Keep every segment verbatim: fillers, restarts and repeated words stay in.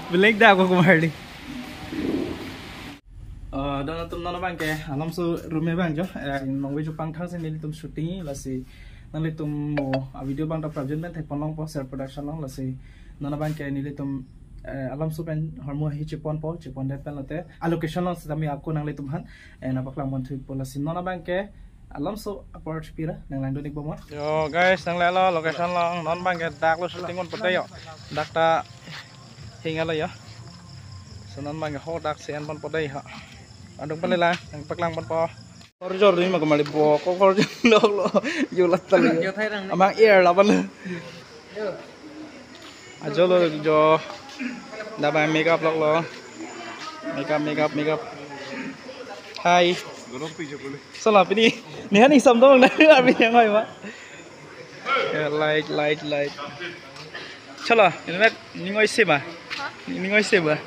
Belek da ako kumar di. Eh, don atum, non abang ke alam so room abang jo. Eh, nong vejo pangthang si nelitum shooting lasi nanglitum mo a video abang ta prapjin pen thekpon longpo Ser Production along lasi non abang ke nelitum, eh, alam so pen hormu hi chepon po, chepon det pen lote a location along sitame ako nanglitum aphan, eh, nangpaklang pon thupo lasi non abang ke alam so apor chipira nang langdun ik bomon. Yo guys, nanglelo location along, non abang ke dak lo shooting ponpo te yo. Dak ta hing alo yo. So non abang ke ho dak si en ponpo te yo. Adung pale la, nangpaklang ponpo. Kor jor dun ma kumali bo, ko kor jor lo lo. Yo lat tal yo. Yo thai rang. Amang air la pan. Ajo lo jo. Dak abang makeup lok lo. Makeup, makeup, makeup. Hai. Gorong pi jo boleh. Sala pini. Ni hani sam dong na army yang hoi ma. Ya, light, light, light. Chala, ini mek ni ngoi se ma. Ni ngoi se ma.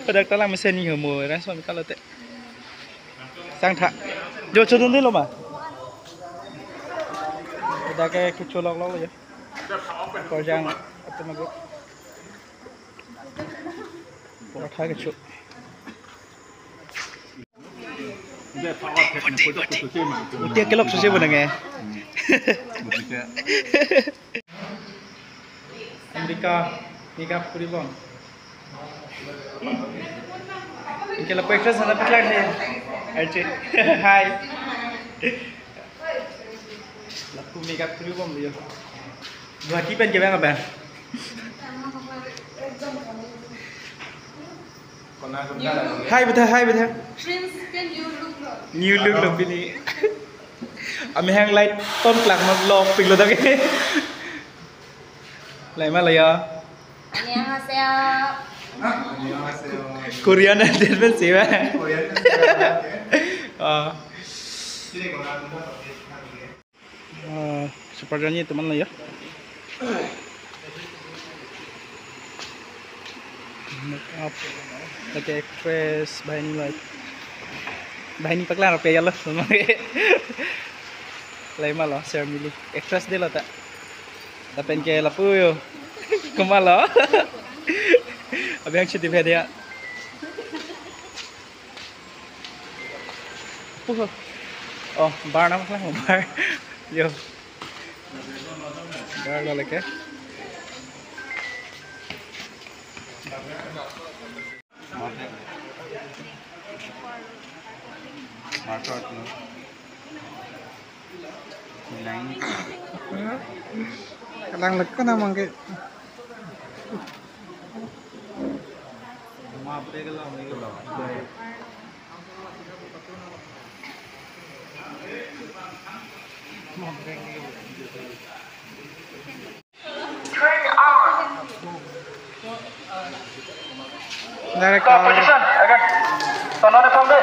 Pada talang mesen ni homo, ran som kalo te. Sang tha. Jo chodun de lo ma. Pada ke kecho lok lok ya. Korjang atau mago. Por tha kecho. Utia kelok suse bo nange. Andika, makeup kuri bom. Anke lapu actress ana paklang he. Archit. Hai. Lapu makeup kuri bom yo. Guwahati pen kevang abang. Hai beta, hai beta. Prince ke new look lo. New look lo pini. Amehang light ton klak ma lok pik lo dak. Lai ma la ya. 안녕하세요. Korean entertainment si ba. Korean entertainment. Ah. Sini ko na. Ah, super janji teman la ya. Makeup, lake actress, banghini light. Banghini paklang rapi ya lo, semua. Lai ma lo, Ser Mili. Actress de lo ta. Lapen ke lapu yo. Komat lo. Abang chuti bhai dia. Puh. Oh, bar nama lah, bar. Yo. Bar lo leke. Market lo. Kalang lekon amang ke. Director. Position, again. Tonone pambe.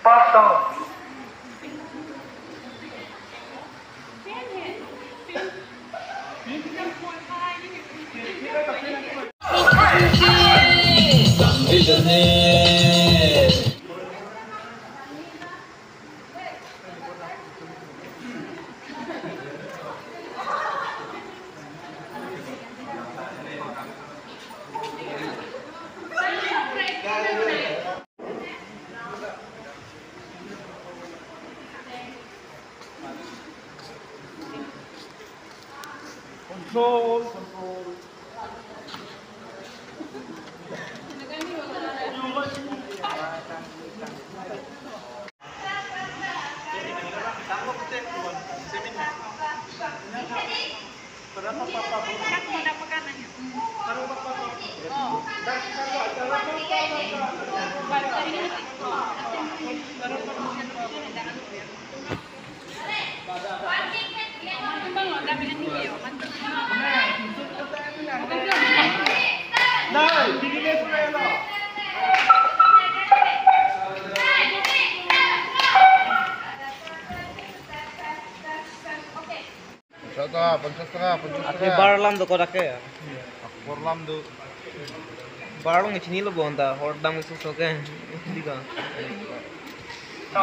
Pass down. Control, control. Ponsas taka, ponsas taka, ponsas taka. Ake bar lam do kodak ke ya? Bar lam do. Bar long chini lo bonta, hor dam isu soke. Di ka. Ek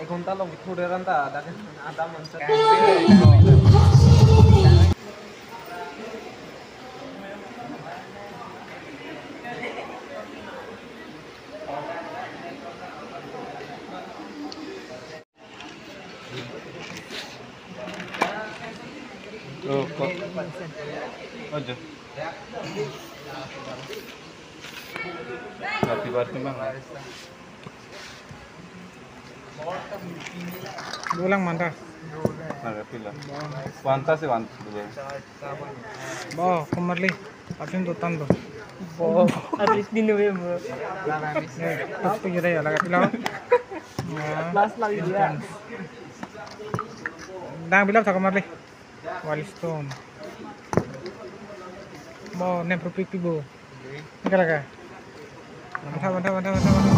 ghonta long ithur eran ta, dak adam mansa. Oh, kok. Aja. Happy birthday, Mang. Ulang manta. Mana pila? Wanta sih, wanta. Bo, Komarli. Apin tutan do. Bo, habis di November. Pasti kita ya, laga pila. Last lagi dia. Dang pila sa Komarli. Wali stone. Bo, nem rupik pi bo. Ika laga. Mantap, mantap, mantap, mantap, mantap.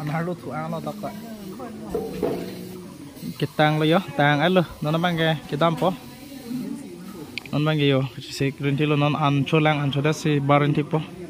Anarlo thu ang lo dak ka. Ketang lo yo, tang alo. Non abang ke kedampo. Non abang ke yo, si rinti lo non ancho lang, ancho dasi bar rintipo.